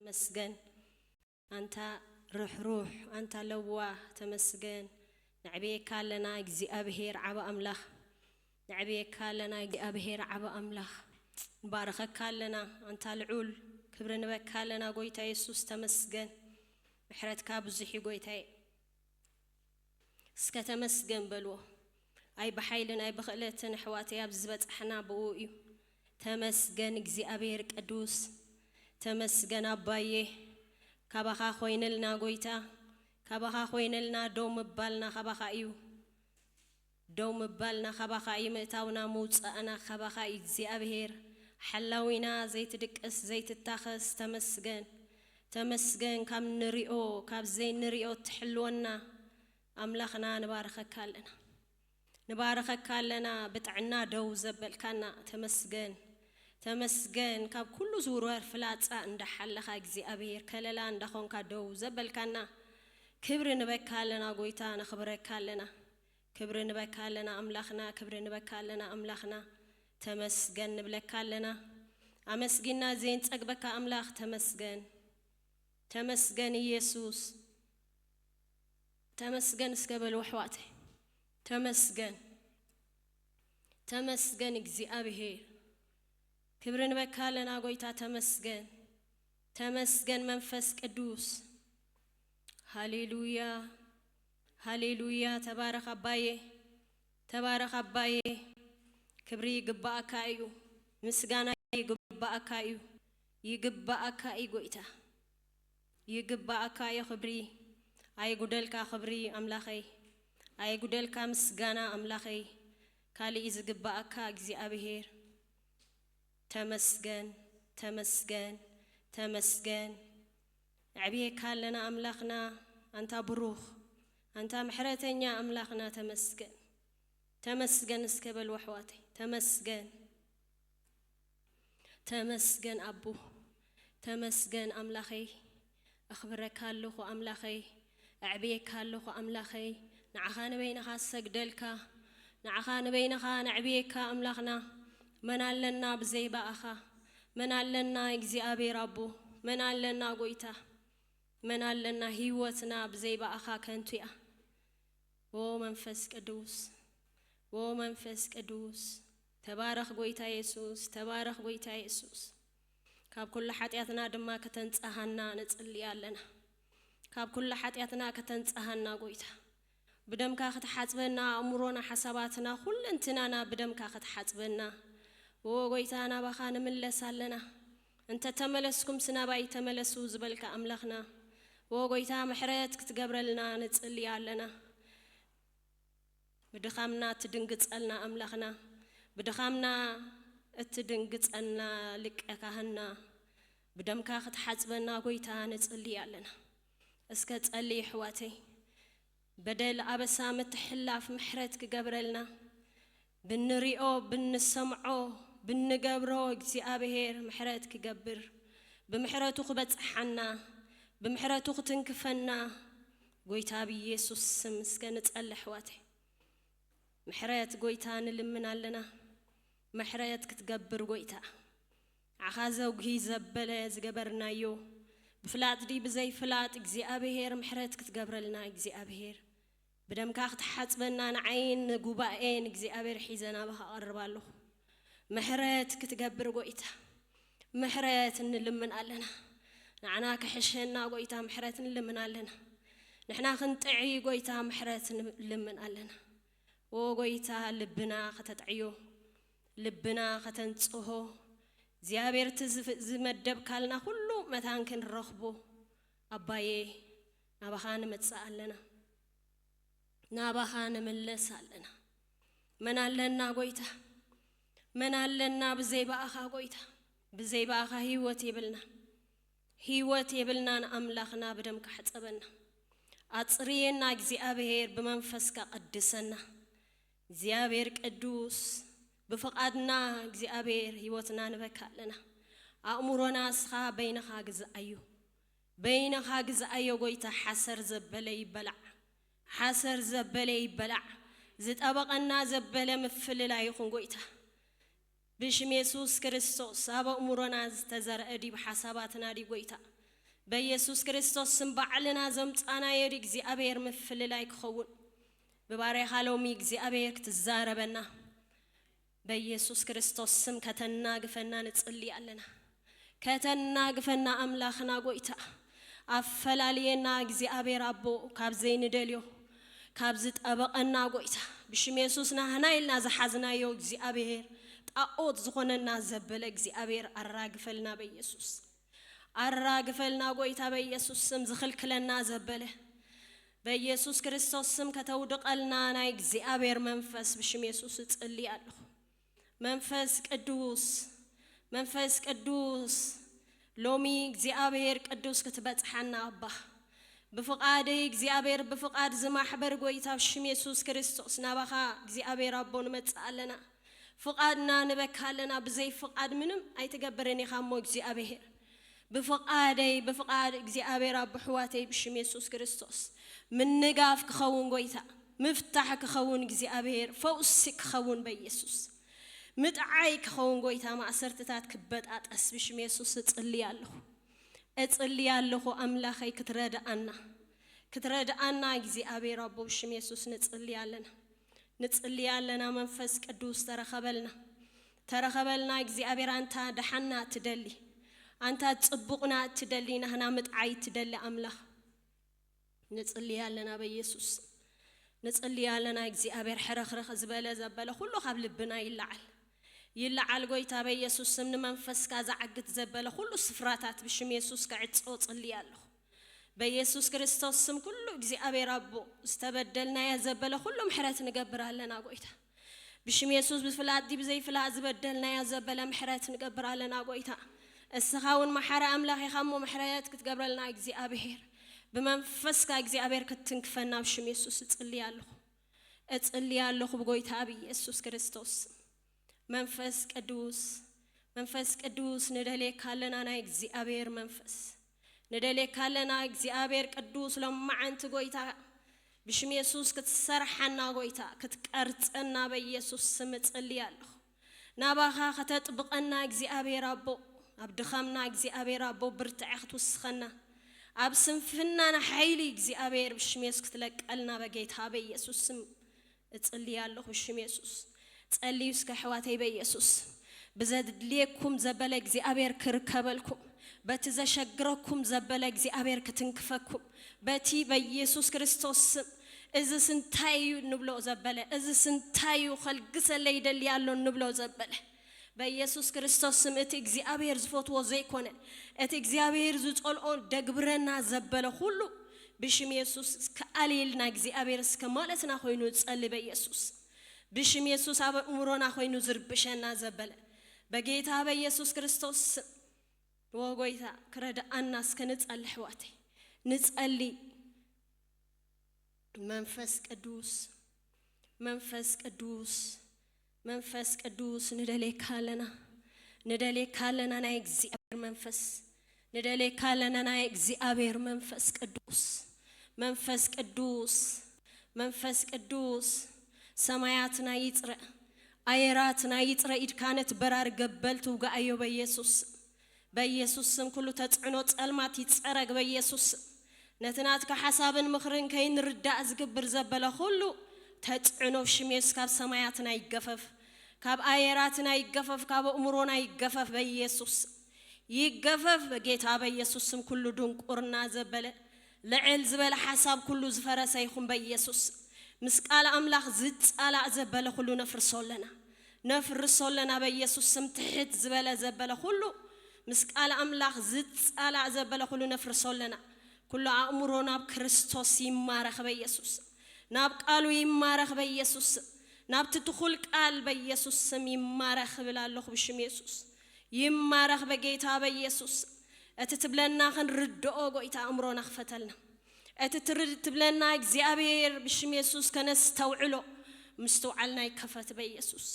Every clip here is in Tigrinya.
ተመስገን ኣንታ ርሕሩሕ ኣንታ ለዋ ተመስገን። ነዕብየካ ኣለና እግዚኣብሔር ዓቢ ኣምላኽ። ነዕብየካ ኣለና እግዚኣብሔር ዓቢ ኣምላኽ። ንባርኸካ ኣለና ኣንታ ልዑል። ክብሪ ንበካ ኣለና ጎይታ የሱስ ተመስገን። ምሕረትካ ብዙሕ እዩ ጎይታየ። እስከ ተመስገን በልዎ። ኣይ ብሓይልን ኣይ ብኽእለትን ኣሕዋተይ ኣብዚ ዝበጻሕና ብኡ እዩ። ተመስገን እግዚኣብሔር ቅዱስ። ተመስገን ኣባዬ። ካባኻ ኮይንልና ጎይታ። ካባኻ ኮይንልና ደው ምባልና ካባኻ እዩ። ደው ምባልና ካባኻ እዩ። ምእታውና ምውጻእና ካባኻ እዩ እግዚኣብሔር። ሓላዊና ዘይትድቅስ ዘይትታኸስ ተመስገን። ተመስገን ካብ ንሪኦ ካብ ዘይንሪኦ ትሕልወና ኣምላኽና ንባርኸካ ኣለና። ንባርኸካ ኣለና ብጥዕና ደው ዘበልካና ተመስገን። ተመስገን ካብ ኩሉ ዝውርወር ፍላጻ እንዳሓለኻ እግዚኣብሔር ከለላ እንዳኾንካ ደው ዘበልካና ክብሪ ንበካ ኣለና ጎይታ ነኽብረካ ኣለና። ክብሪ ንበካ ኣለና ኣምላኽና ክብሪ ንበካ ኣለና ኣምላኽና። ተመስገን ንብለካ ኣለና። ኣመስጊና ዘይንጸግበካ ኣምላኽ ተመስገን። ተመስገን ኢየሱስ። ተመስገን እስከ በሉ ኣሕዋተይ። ተመስገን ተመስገን እግዚኣብሔር። ክብሪ ንበካ ኣለና ጎይታ ተመስገን። ተመስገን መንፈስ ቅዱስ። ሃሌሉያ ሃሌሉያ። ተባረኽ ኣባዬ ተባረኽ ኣባዬ። ክብሪ ይግባኣካ እዩ። ምስጋና ይግባኣካ እዩ። ይግባኣካ እዩ ጎይታ። ይግባኣካ እዩ ክብሪ። ኣይጉደልካ ክብሪ ኣምላኸይ። ኣይጉደልካ ምስጋና ኣምላኸይ። ካልእ እዩ ዝግባኣካ እግዚኣብሔር። ተመስገን ተመስገን ተመስገን። ነዕብየካ ኣለና ኣምላኽና። ኣንታ ብሩኽ ኣንታ ምሕረተኛ ኣምላኽና ተመስገን። ተመስገን እስከ በሉ ኣሕዋተይ ተመስገን። ተመስገን ኣቦ ተመስገን ኣምላኸይ። ኣኽብረካ ኣለኹ ኣምላኸይ። ኣዕብየካ ኣለኹ ኣምላኸይ። ንዓኻ ንበይንኻ ሰግደልካ። ንዓኻ ንበይንኻ ነዕብየካ ኣምላኽና። መን ኣለና ብዘይ ብኣኻ? መን ኣለና እግዚኣብሔር ኣቦ? መን ኣለና ጎይታ? መን ኣለና? ህይወትና ብዘይ ብኣኻ ከንቱ እያ። ዎ መንፈስ ቅዱስ ዎ መንፈስ ቅዱስ። ተባረኽ ጎይታ የሱስ ተባረኽ ጎይታ የሱስ። ካብ ኩሉ ሓጢኣትና ድማ ከተንጽሃና ንጽሊ ኣለና። ካብ ኩሉ ሓጢኣትና ከተንጽሃና ጎይታ። ብደምካ ክትሓጽበና ኣእምሮና ሓሳባትና ኩለንትናና ብደምካ ክትሓጽበና። ዎ ጎይታ ናባኻ ንምለስ ኣለና። እንተ ተመለስኩም ስናባይ ተመለሱ ዝበልካ ኣምላኽና። ዎ ጎይታ ምሕረት ክትገብረልና ንጽሊ ኣለና። ብድኻምና ትድንግጸልና ኣምላኽና። ብድኻምና እትድንግጸና ልቀ ካህና። ብደምካ ክትሓጽበና ጎይታ ንጽሊ ኣለና። እስከ ጸሊ ኣሕዋተይ። በደል ኣበሳ ምትሕላፍ ምሕረት ክገብረልና። ብንሪኦ ብንሰምዖ ብንገብሮ እግዚኣብሔር ምሕረት ክገብር። ብምሕረቱ ክበጽሓና። ብምሕረቱ ክትንክፈና። ጎይታ ብኢየሱስ ስም እስከ ንጸሊ ኣሕዋተይ። ምሕረት ጎይታ ንልምን ኣለና። ምሕረት ክትገብር ጎይታ። ንዓኻ ዘጉሂ ዘበለ ዝገበርናዮ ብፍላጥ ድዩ ብዘይፍላጥ እግዚኣብሔር ምሕረት ክትገብረልና እግዚኣብሔር። ብደምካ ክትሓጽበና ንዓይን ንጉባኤን እግዚኣብሔር ሒዘ ናባኻ እቐርብ ኣለኹ። ምሕረት ክትገብር ጎይታ። ምሕረት ንልምን ኣለና። ንዓና ክሕሸና ጎይታ ምሕረት ንልምን ኣለና። ንሕና ክንጥዒ ጎይታ ምሕረት ንልምን ኣለና። ዎ ጎይታ ልብና ከተጥዕዮ። ልብና ከተንጽሆ። እግዚኣብሔር እቲ ዝፍ- ዝመደብካልና ኩሉ መታን ክንረኽቦ። ኣባዬ ናባኻ ንመጽእ ኣለና። ናባኻ ንምለስ ኣለና። መን ኣለና ጎይታ? መን ኣለና ብዘይ ብኣኻ ጎይታ? ብዘይ ብኣኻ ህይወት የብልና። ህይወት የብልናን ኣምላኽና ብደምካ ሕጸበና። ኣጽርየና እግዚኣብሔር ብመንፈስካ ቀድሰና። እግዚኣብሔር ቅዱስ ብፍቓድና እግዚኣብሔር ህይወትና ንበካ ኣለና። ኣእምሮና እስኻ በይንኻ ግዝኣዮ። በይንኻ ግዝኣዮ ጎይታ ሓሰር ዘበለ ይበላዕ። ሓሰር ዘበለ ይበላዕ። ዝጠበቐና ዘበለ ምፍልላይ ይኹን ጎይታ። ብሽም የሱስ ክርስቶስ ኣብ ኣእምሮና ዝተዘርአ ድዩ ብሓሳባትና ድዩ ጎይታ? በኢየሱስ ክርስቶስ ስም ባዕልና ዘምጻናዮ እግዚኣብሔር ምፍልላይ ክኸውን ብባሬኻ ሎሚ እግዚኣብሔር ክትዛረበና በኢየሱስ ክርስቶስ ስም ከተናግፈና ንጽሊ ኣለና። ከተናግፈና ኣምላኽና ጎይታ ኣፈላልየና እግዚኣብሔር ኣቦ ካብ ዘይንደልዮ ካብ ዝጠበቐና ጎይታ ብሽም የሱስ ናህና ኢልና ዝሓዝናዮ እግዚኣብሔር ጣኦት ዝኾነና ዘበለ እግዚኣብሔር ኣራግፈልና በኢየሱስ ኣራግፈልና ጎይታ በኢየሱስ ስም ዝኽልክለና ዘበለ በኢየሱስ ክርስቶስ ስም ከተውድቐልና ናይ እግዚኣብሔር መንፈስ ብሽም የሱስ እጽሊ ኣለኹ። መንፈስ ቅዱስ መንፈስ ቅዱስ ሎሚ እግዚኣብሔር ቅዱስ ክትበጽሓና ኣባ ብፍቓደይ እግዚኣብሔር ብፍቓድ ዝማሕበር ጎይታ ብሽም የሱስ ክርስቶስ ናባኻ እግዚኣብሔር ኣቦ ንመጽእ ኣለና። ፍቓድና ንበካ ኣለና። ብዘይ ፍቓድ ምንም ኣይትገብርን ኢኻ እሞ እግዚኣብሔር ብፍቓደይ ብፍቓድ እግዚኣብሔር ኣቦ ኣሕዋተይ ብሽም የሱስ ክርስቶስ ምንጋፍ ክኸውን ጎይታ ምፍታሕ ክኸውን እግዚኣብሔር ፈውሲ ክኸውን በኢየሱስ ምጥዓይ ክኸውን ጎይታ ማእሰርትታት ክበጣጠስ ብሽም የሱስ እጽሊ ኣለኹ። እጽሊ ኣለኹ ኣምላኸይ ክትረድኣና ክትረድኣና እግዚኣብሔር ኣቦ ብሽም የሱስ ንጽሊ ኣለና። ንጽሊ ኣለና መንፈስ ቅዱስ ተረኸበልና ተረኸበልና እግዚኣብሔር ኣንታ ደሓና እትደሊ ኣንታ ጽቡቕና እትደሊ ናህና ምጥዓይ እትደሊ ኣምላኽ ንጽሊ ኣለና በኢየሱስ ንጽሊ ኣለና እግዚኣብሔር ሕርኽርኽ ዝበለ ዘበለ ኩሉ ካብ ልብና ይለዓል ይለዓል ጎይታ በኢየሱስ ስም ንመንፈስካ ዝዓግት ዘበለ ኩሉ ስፍራታት ብሽም የሱስ ክዕጾ ጽሊ ኣለኹ በኢየሱስ ክርስቶስ ስም ኩሉ እግዚኣብሔር ኣቦ ዝተበደልናዮ ዘበለ ኩሉ ምሕረት ንገብር ኣለና ጎይታ ብሽም የሱስ ብፍላጥ ዲብ ዘይፍላጥ ዝበደልናዮ ዘበለ ምሕረት ንገብር ኣለና ጎይታ እስኻ እውን መሓሪ ኣምላኽ ኢኻ እሞ ምሕረት ክትገብረልና እግዚኣብሔር ብመንፈስካ እግዚኣብሔር ክትትንክፈና ብሽም የሱስ እጽሊ ኣለኹ እጽሊ ኣለኹ ብጎይታ ብኢየሱስ ክርስቶስ መንፈስ ቅዱስ መንፈስ ቅዱስ ንደልየካ ኣለና ናይ እግዚኣብሔር መንፈስ ንደልየካ ኣለና እግዚኣብሔር ቅዱስ ሎማዓንቲ ጎይታ ብሽም የሱስ ክትሰርሓና ጎይታ ክትቀርጸና በኢየሱስ ስም እጽሊ ኣለኹ ናባኻ ከተጥብቐና እግዚኣብሔር ኣቦ ኣብ ድኻምና እግዚኣብሔር ኣቦ ብርትዐ ክትውስኸና ኣብ ስንፍናና ሓይሊ እግዚኣብሔር ብሽም የሱስ ክትለቀልና በጌታ በኢየሱስ ስም እጽሊ ኣለኹ ብሽም የሱስ ጸልዩ እስከ ኣሕዋተይ በኢየሱስ ብዘድልየኩም ዘበለ እግዚኣብሔር ክርከበልኩም በቲ ዘሸግረኩም ዘበለ እግዚኣብሔር ክትንክፈኩም በቲ በኢየሱስ ክርስቶስ ስም እዚስ እንታይ እዩ ንብሎ ዘበለ እዚስ እንታይ እዩ ከልግሰለይ ይደሊ ኣሎ ንብሎ ዘበለ በኢየሱስ ክርስቶስ ስም እቲ እግዚኣብሔር ዝፈትዎ ዘይኮነ እቲ እግዚኣብሔር ዝጸልኦ ደግብረና ዘበለ ኩሉ ብሽም የሱስ ክኣልየልና እግዚኣብሔር እስከ ማለትና ኮይኑ ዝጸሊ በኢየሱስ ብሽም የሱስ ኣብ እምሮና ኮይኑ ዝርብሸና ዘበለ በጌታ በኢየሱስ ክርስቶስ ስም ወጎይታ ክረድኣና እስከ ንጸሊ ኣሕዋተይ ንጸሊ መንፈስ ቅዱስ መንፈስ ቅዱስ መንፈስ ቅዱስ ንደልየካ ኣለና ንደልየካ ኣለና ናይ እግዚኣብሔር መንፈስ ንደልየካ ኣለና ናይ እግዚኣብሔር መንፈስ ቅዱስ መንፈስ ቅዱስ መንፈስ ቅዱስ ሰማያትና ይጽረ ኣየራትና ይጽረ ኢድካ ነቲ በራሪ ገበል ትውጋኣዮ በኢየሱስ በኢየሱስ ስም ኩሉ ተጽዕኖ ጸልማት ይጸረግ በኢየሱስ ስም ነቲ ናትካ ሓሳብን ምኽርን ከይንርዳእ ዝግብር ዘበለ ኩሉ ተጽዕኖ ሽሜስ ካብ ሰማያትና ይገፈፍ ካብ ኣየራትና ይገፈፍ ካብ ኣእምሮና ይገፈፍ በኢየሱስ ይገፈፍ በጌታ በኢየሱስ ስም ኩሉ ድንቁርና ዘበለ ልዕል ዝበለ ሓሳብ ኩሉ ዝፈረሰ ይኹን በኢየሱስ ምስ ቃል ኣምላኽ ዝጻላእ ዘበለ ኩሉ ነፍርሶ ኣለና ነፍርሶ ኣለና በኢየሱስ ስም ትሕት ዝበለ ዘበለ ኩሉ ምስ ቃል ኣምላኽ ዝጻላእ ዘበለ ኩሉ ነፍርሶ ኣለና ኩሉ ኣእምሮ ናብ ክርስቶስ ይማረኽ በኢየሱስ ናብ ቃሉ ይማረኽ በኢየሱስ ናብቲ ትኹል ቃል በኢየሱስ ስም ይማረኽ እብል ኣለኹ ብሽም የሱስ ይማረኽ በጌታ በኢየሱስ እቲ ትብለና ክንርድኦ ጎይታ ኣእምሮና ክፈተልና እቲ ትብለና እግዚኣብሔር ብሽም የሱስ ከነስተውዕሎ ምስትውዓልና ይከፈት በኢየሱስ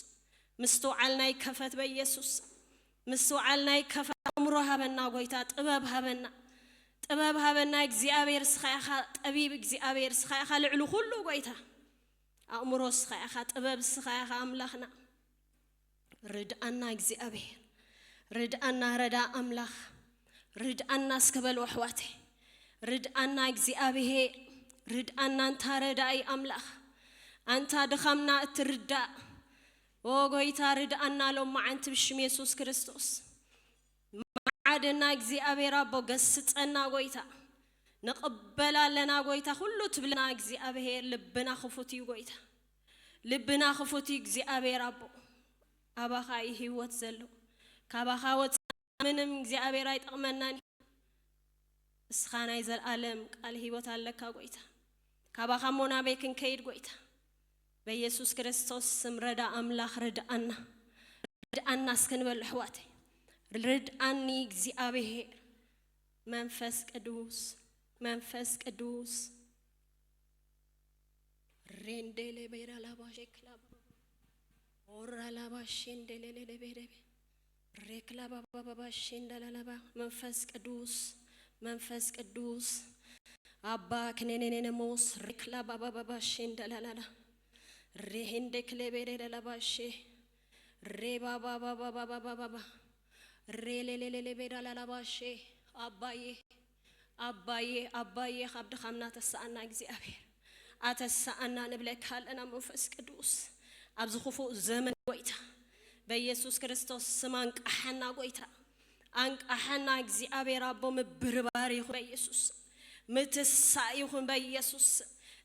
ምስትውዓልና ይከፈት በኢየሱስ ምስትውዓልና ይከፈት ኣእምሮ ሃበና ጎይታ ጥበብ ሃበና ጥበብ ሃበና እግዚኣብሔር ስኻ ኢኻ ጠቢብ እግዚኣብሔር ስኻ ኢኻ ልዕሊ ኩሉ ጎይታ ኣእምሮ ስኻ ኢኻ ጥበብ ስኻ ኢኻ ኣምላኽና ርድኣና እግዚኣብሔር ርድኣና ረዳ ኣምላኽ ርድኣና እስከ በሉ ኣሕዋተይ። ርድኣና እግዚኣብሄር፣ ርድኣና ኣንታ ረዳኢ ኣምላኽ፣ ኣንታ ድኻምና እትርዳእ። ኦ ጎይታ ርድኣና ሎም መዓንቲ ብሽም የሱስ ክርስቶስ። መዓደና እግዚኣብሔር ኣቦ፣ ገስጸና ጎይታ። ንቕበል ኣለና ጎይታ፣ ኩሉ ትብልና እግዚኣብሔር። ልብና ክፉት እዩ ጎይታ፣ ልብና ክፉት እዩ እግዚኣብሔር ኣቦ። ኣባኻ እዩ ህይወት ዘሎ። ካባኻ ወፃ ምንም እግዚኣብሔር ኣይጠቕመናን እዩ። እስኻ ናይ ዘለኣለም ቃል ህይወት ኣለካ ጎይታ። ካባኻ እሞ ናበይ ክንከይድ ጎይታ? በኢየሱስ ክርስቶስ ስም ረዳ ኣምላኽ ርድኣና። ርድኣና እስከ ንበል ኣሕዋተይ። ርድኣኒ እግዚኣብሔር መንፈስ ቅዱስ፣ መንፈስ ቅዱስ። ሬንዴሌ ቤራ ላባሼ ክላባ ኦራ ላባሼ እንደሌሌ ደቤ ደቤ ሬክላ ባባባባሼ እንዳላላባ መንፈስ ቅዱስ፣ መንፈስ ቅዱስ። ኣባ ክኔኔኔነሞስ ሬክላ ባባባባሼ እንዳላላላ ሬሄንዴ ክሌቤሬ ላላባሼ ሬባባባባባባባ ሬሌሌሌሌ ቤዳ ላላባሼ። ኣባዬ፣ ኣባዬ፣ ኣባዬ፣ ካብ ድኻምና ተሳኣና እግዚኣብሔር። ኣተሳኣና ንብለካ ኣለና መንፈስ ቅዱስ። ኣብዚ ክፉእ ዘመን ጎይታ፣ በኢየሱስ ክርስቶስ ስም ኣንቃሓና ጎይታ። ኣንቃሓና እግዚኣብሔር ኣቦ፣ ምብርባር ይኹን በኢየሱስ። ምትሳእ ይኹን በኢየሱስ።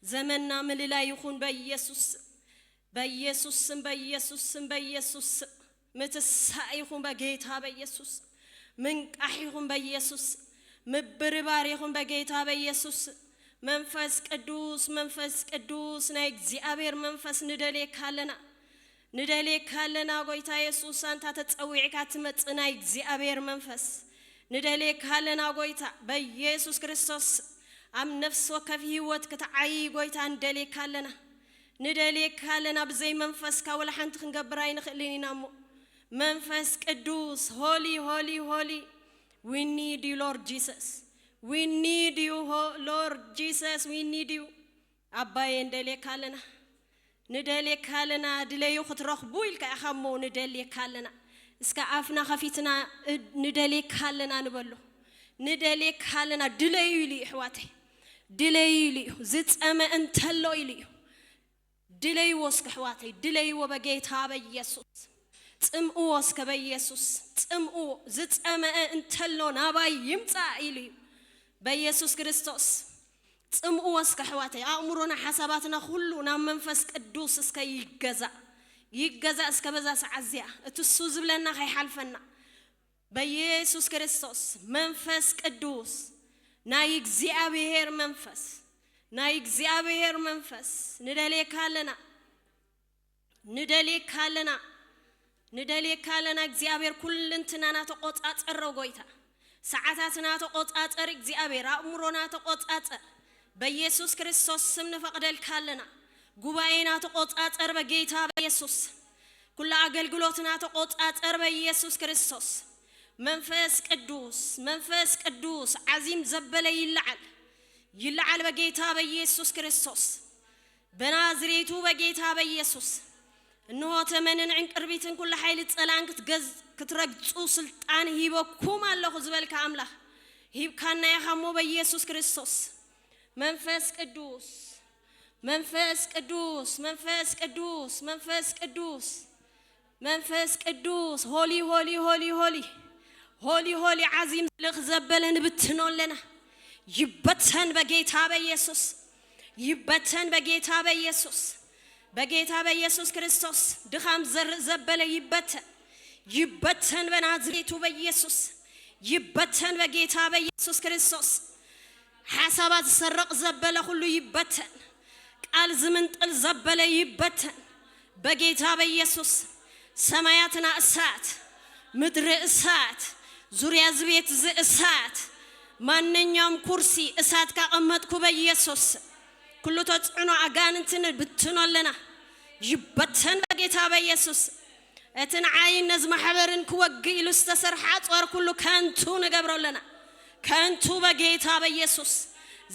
ዘመንና ምልላይ ይኹን በኢየሱስ። በኢየሱስ ስም፣ በኢየሱስ ስም፣ በኢየሱስ ስም። ምትሳእ ይኹን በጌታ በኢየሱስ። ምንቃሕ ይኹን በኢየሱስ። ምብርባር ይኹን በጌታ በኢየሱስ። መንፈስ ቅዱስ፣ መንፈስ ቅዱስ፣ ናይ እግዚኣብሔር መንፈስ ንደልየካ ኣለና። ንደልየካ ኣለና ጎይታ የሱስ፣ ኣንታ ተጸዊዕካ ትመጽእ ናይ እግዚኣብሔር መንፈስ። ንደልየካ ኣለና ጎይታ በኢየሱስ ክርስቶስ። ኣብ ነፍሲ ወከፍ ህይወት ክትዓይ ጎይታ ንደልየካ ኣለና። ንደልየካ ኣለና። ብዘይ መንፈስካ ወላ ሓንቲ ክንገብር ኣይንኽእልን ኢና እሞ። መንፈስ ቅዱስ፣ ሆሊ፣ ሆሊ፣ ሆሊ፣ we need you Lord Jesus, we need you Lord Jesus, we need you። ኣባዬ ንደልየካ ኣለና። ንደልየካ ኣለና። ድለዩ ክትረኽቡ ኢልካ ኢኻ እሞ ንደልየካ ኣለና። እስከ ኣፍና ከፊትና እ- ንደልየካ ኣለና ንበሎ። ንደልየካ ኣለና። ድለዩ ኢሉ እዩ ኣሕዋተይ። ድለዩ ኢሉ እዩ። ዝጸመ እንተሎ ኢሉ እዩ። ድለይዎ እስከ ኣሕዋተይ፣ ድለይዎ በጌታ በኢየሱስ። ጽምእዎ እስከ በኢየሱስ፣ ጽምእዎ። ዝጸመአ እንተሎ ናባይ ይምጻእ ኢሉ እዩ በኢየሱስ ክርስቶስ። ጽምእዎ እስከ ኣሕዋተይ፣ ኣእምሮና ሓሳባትና ኩሉ ናብ መንፈስ ቅዱስ እስከ ይገዛእ። ይገዛእ እስከ በዛ ሰዓት እዚኣ። እቲ እሱ ዝብለና ከይሓልፈና። በኢየሱስ ክርስቶስ መንፈስ ቅዱስ፣ ናይ እግዚኣብሔር መንፈስ፣ ናይ እግዚኣብሔር መንፈስ፣ ንደልየካ ኣለና፣ ንደልየካ ኣለና፣ ንደልየካ ኣለና። እግዚኣብሔር ኩልንትናና ተቆጻጸሮ ጎይታ፣ ሰዓታትና ተቆጻጸር እግዚኣብሔር፣ ኣእምሮና ተቆጻጸር። በኢየሱስ ክርስቶስ ስም ንፈቅደልካ ኣለና። ጉባኤና ተቆጻጸር በጌታ በኢየሱስ። ኩሉ ኣገልግሎትና ተቆጻጸር በኢየሱስ ክርስቶስ። መንፈስ ቅዱስ፣ መንፈስ ቅዱስ ዓዚም ዘበለ ይለዓል፣ ይለዓል በጌታ በኢየሱስ ክርስቶስ። በናዝሬቱ በጌታ በኢየሱስ። እንሆ ተመንን ዕንቅርቢትን ኩሉ ሓይሊ ጸላን ክትገዝ- ክትረግጹ ስልጣን ሂበኩም ኣለኹ ዝበልካ ኣምላኽ፣ ሂብካና ኢኻ እሞ በኢየሱስ ክርስቶስ። መንፈስ ቅዱስ፣ መንፈስ ቅዱስ፣ መንፈስ ቅዱስ፣ መንፈስ ቅዱስ፣ መንፈስ ቅዱስ፣ ሆሊ፣ ሆሊ፣ ሆሊ፣ ሆሊ፣ ሆሊ፣ ሆሊ፣ ዓዚም ልኽ ዘበለ ንብትኖ ኣለና። ይበተን በጌታ በኢየሱስ፣ ይበተን በጌታ በኢየሱስ፣ በጌታ በኢየሱስ ክርስቶስ። ድኻም ዘርእ ዘበለ ይበተን፣ ይበተን በናዝሬቱ በኢየሱስ፣ ይበተን በጌታ በኢየሱስ ክርስቶስ። ሓሳባት ዝሰርቕ ዘበለ ኩሉ ይበተን። ቃል ዝምንጥል ዘበለ ይበተን በጌታ በኢየሱስ። ሰማያትና እሳት፣ ምድሪ እሳት፣ ዙርያ እዚ ቤት እዚ እሳት። ማንኛውም ኩርሲ እሳት ካቐመጥኩ በኢየሱስ ኩሉ ተጽዕኖ ኣጋንንትን ብትኖ ኣለና። ይበተን በጌታ በኢየሱስ። እቲ ንዓይን ነዚ ማሕበርን ክወግእ ኢሉ ዝተሰርሐ ኣጽዋር ኩሉ ከንቱ ንገብሮ ኣለና። ከንቱ በጌታ በኢየሱስ።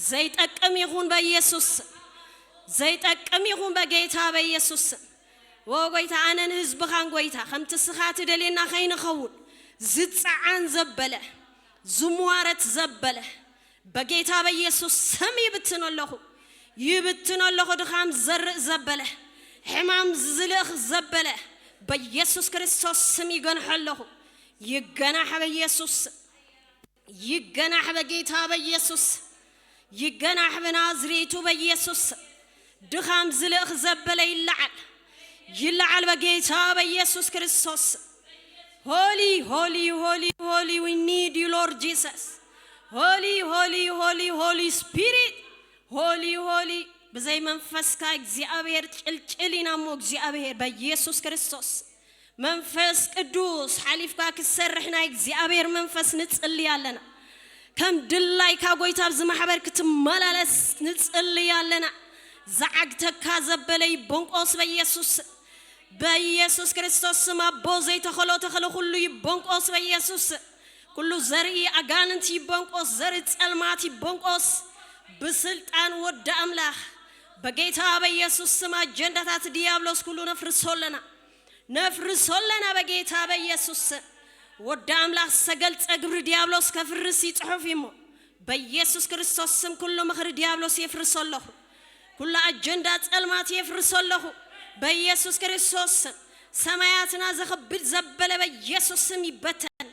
ዘይጠቅም ይኹን በኢየሱስ። ዘይጠቅም ይኹን በጌታ በኢየሱስ። ወ ጎይታ፣ ኣነን ህዝብኻን ጎይታ፣ ከምቲ ስኻ ትደልየና ከይንኸውን ዝጸዓን ዘበለ፣ ዝሟረት ዘበለ በጌታ በኢየሱስ ስም ይብትን ኣለኹ። ይብትን ኣለኹ። ድኻም ዘርእ ዘበለ፣ ሕማም ዝልእኽ ዘበለ በኢየሱስ ክርስቶስ ስም ይገንሖ ኣለኹ። ይገናሕ በኢየሱስ ስም። ይገናሕ በጌታ በኢየሱስ ስም። ይገናሕ በናዝሬቱ በኢየሱስ ስም። ድኻም ዝልእኽ ዘበለ ይለዓል። ይለዓል በጌታ በኢየሱስ ክርስቶስ ስም። Holy, holy, holy, holy, we need you, Lord Jesus. Holy, holy, holy, Holy Spirit. Holy, holy. ብዘይ መንፈስካ እግዚኣብሔር ጭልጭል ኢና እሞ እግዚኣብሔር በኢየሱስ ክርስቶስ መንፈስ ቅዱስ ሓሊፍካ ክትሰርሕ ናይ እግዚኣብሔር መንፈስ ንጽሊ ኣለና። ከም ድላይካ ጎይታ ኣብዚ ማሕበር ክትመላለስ ንጽሊ ኣለና። ዝዓግተካ ዘበለ ይቦንቆስ በኢየሱስ በኢየሱስ ክርስቶስ ስም። ኣቦ ዘይተኸሎ ተኸለ ኩሉ ይቦንቆስ በኢየሱስ ስም። ኩሉ ዘርኢ ኣጋንንት ይቦንቆስ፣ ዘርኢ ጸልማት ይቦንቆስ ብስልጣን ወዲ ኣምላኽ በጌታ በኢየሱስ ስም። ኣጀንዳታት ዲያብሎስ ኩሉ ነፍርሶ ኣለና፣ ነፍርሶ ኣለና በጌታ በኢየሱስ ስም። ወዲ ኣምላኽ ዝተገልጸ ግብሪ ዲያብሎስ ከፍርስ ይጽሑፍ እሞ በኢየሱስ ክርስቶስ ስም ኩሉ ምኽሪ ዲያብሎስ የፍርሶ ኣለኹ። ኩሉ ኣጀንዳ ጸልማት የፍርሶ ኣለኹ በኢየሱስ ክርስቶስ ስም። ሰማያትና ዘኽብድ ዘበለ በኢየሱስ ስም ይበተን፣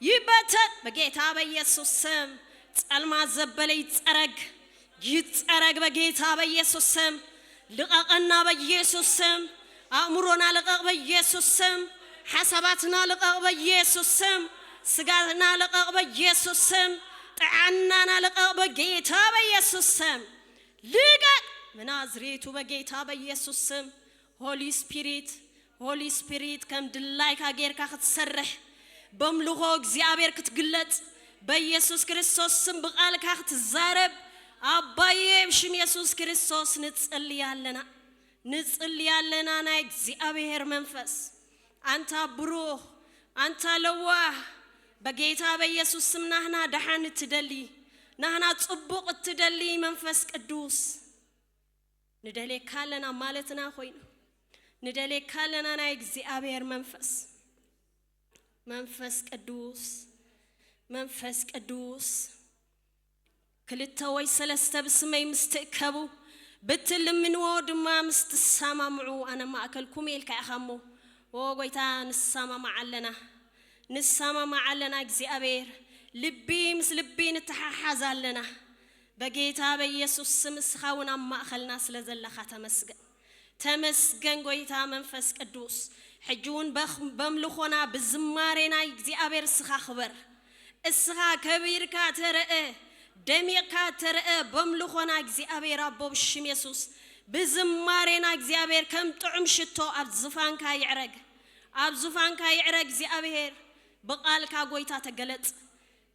ይበተን በጌታ በኢየሱስ ስም። ጸልማት ዘበለ ይጸረግ፣ ይጸረግ በጌታ በኢየሱስ ስም። ልቐቐና በኢየሱስ ስም። ኣእምሮና ልቐቕ በኢየሱስ ስም። ሓሳባትና ልቐቕ በኢየሱስ ስም። ስጋና ልቐቕ በኢየሱስ ስም። ጥዓናና ልቐቕ በጌታ በኢየሱስ ስም። ልቀቕ ብናዝሬቱ በጌታ በኢየሱስ ስም። ሆሊ ስፒሪት፣ ሆሊ ስፒሪት ከም ድላይካ ጌርካ ክትሰርሕ፣ በምልኾ እግዚኣብሔር ክትግለጽ፣ በኢየሱስ ክርስቶስ ስም ብቓልካ ክትዛረብ ኣባዬ ብሽም የሱስ ክርስቶስ ንጽሊ ኣለና። ንጽሊ ኣለና ናይ እግዚኣብሔር መንፈስ፣ ኣንታ ብሩኽ፣ ኣንታ ለዋህ፣ በጌታ በኢየሱስ ስም ናህና ደሓን እትደሊ፣ ናህና ጽቡቕ እትደሊ መንፈስ ቅዱስ ንደሌካ ኣለና ማለትና ኮይኑ፣ ንደሌካ ኣለና ናይ እግዚኣብሔር መንፈስ። መንፈስ ቅዱስ፣ መንፈስ ቅዱስ፣ ክልተ ወይ ሰለስተ ብስመይ ምስ ትእከቡ፣ ብትልምንዎ ድማ ምስ ትሰማምዑ ኣነ ማእከልኩም እየ ኢልካ ኢኻ እሞ፣ ኦ ጎይታ ንሰማማዕ ኣለና፣ ንሰማማዕ ኣለና እግዚኣብሔር፣ ልቢ ምስ ልቢ ንተሓሓዝ ኣለና። በጌታ በኢየሱስ ስም እስኻ እውን ኣብ ማእኸልና ስለ ዘለኻ ተመስገን። ተመስገን ጎይታ መንፈስ ቅዱስ። ሕጂ እውን በኽ-፣ በምልኾና ብዝማሬና እግዚኣብሔር እስኻ ክበር። እስኻ ከቢርካ ተረአ፣ ደሚቕካ ተረአ በምልኾና እግዚኣብሔር ኣቦ ብሽም የሱስ። ብዝማሬና እግዚኣብሔር ከም ጥዑም ሽቶ ኣብ ዙፋንካ ይዕረግ። ኣብ ዙፋንካ ይዕረግ እግዚኣብሔር። ብቓልካ ጎይታ ተገለጽ።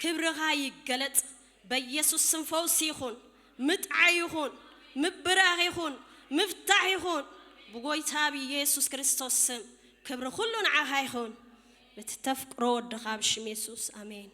ክብርኻ ይገለጽ። በኢየሱስ ስም ፈውሲ ይኹን፣ ምጥዓይ ይኹን፣ ምብራኽ ይኹን፣ ምፍታሕ ይኹን። ብጎይታ ብኢየሱስ ክርስቶስ ስም ክብሪ ኩሉ ንዓኻ ይኹን። በቲ ተፍቅሮ ወድኻ ብሽም የሱስ፣ ኣሜን።